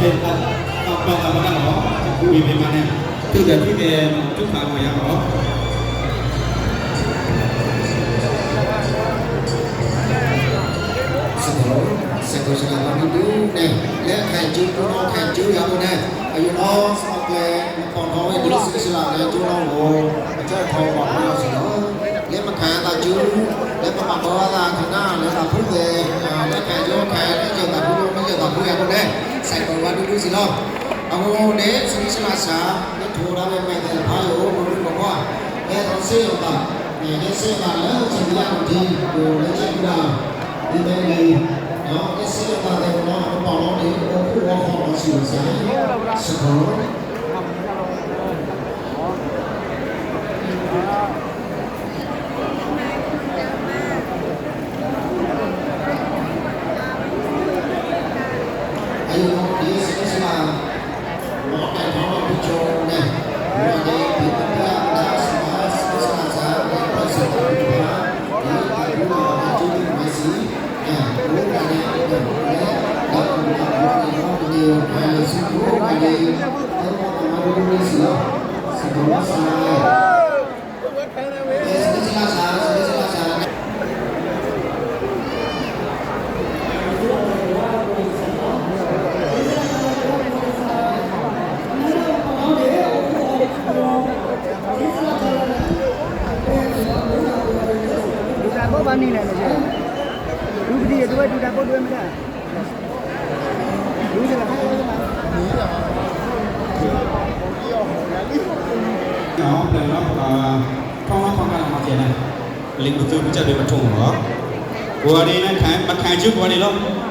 ပှၤသးပှၢ်တၢ်လီၤ ဝံၤမ့ၢ်မးန့ၣ် ထုးဒီးထုးကဲ ထုးဖးဝဲယၤလီၤ. စ့ၢ်ကီး စ့ၢ်ကီးစလၢ်ဘၣ်ဒူဒူန့ၣ် လၢခါကၠိ ခါကၠိယၤအိၣ်န့ၣ် အယိနီၢ်စီၤကျဲ ပီၣ်ထီၣ်ဝဲဒၣ်စံးစလၢ်လၢကၠိနီၢ်ဂိၢ် အကၢၢ်ထီၣ်ပီၣ်ထီၣ်စ့ၢ်ကီး လၢပခးသးကၠိ လၢပမၤဘီသးခါနၢ်လၢသးဖှူသဲး လၢခါကၠိခါ လၢယသးဖှူ လၢယသးဖှူယၤအိၣ်န့ၣ် စ့ၢ်ကီးဘၣ်ဒူဒူစ့ၢ်လီၤ. အဃိန့ၣ် စံးစလၢ်စၢ် လၢထိးဒၣ်ဝဲမဲာ်သဲးတဖၣ်အံၤအိၣ် မိၢ်ဒူဖိခွါ ဟဲထီၣ်စ့ၢ်ကီးသး ဟဲစ့ၢ်ကီးသးလၢစံးဘျုးအီၤထံ ဒိးလၢကဲကုၢ်ဒၣ် ဒ်မ့ၢ်ဂ့ၤ ဒီးဟဲစ့ၢ်ကီးသးသဲးကနီၤ ပပာ်လီၤန့ၣ် အိၣ်ဖှိၣ်ဝီဃီလီၤစံးလီၤစၢ် စ့ၢ်ကီး ဒုးတၢ်ဘိဘၣ်နံၤလဲၣ်န့ၣ်, ဒုးပဒံးဒဝဲဒုးတၢ်ဘိဒဝဲမ့ၢ်ဒၣ်, ဒုးတလၢ် ထီၣ်ထီၣ်ကါလီၤမၤကဲန့ၣ်, လံာ်ပသူပကစၢ်ဒုးပထိၣ်မးလီၤ, ကိးဂၤဒဲးန့ၣ် မၤခးကၠိကိးဂၤဒဲးလီၤ,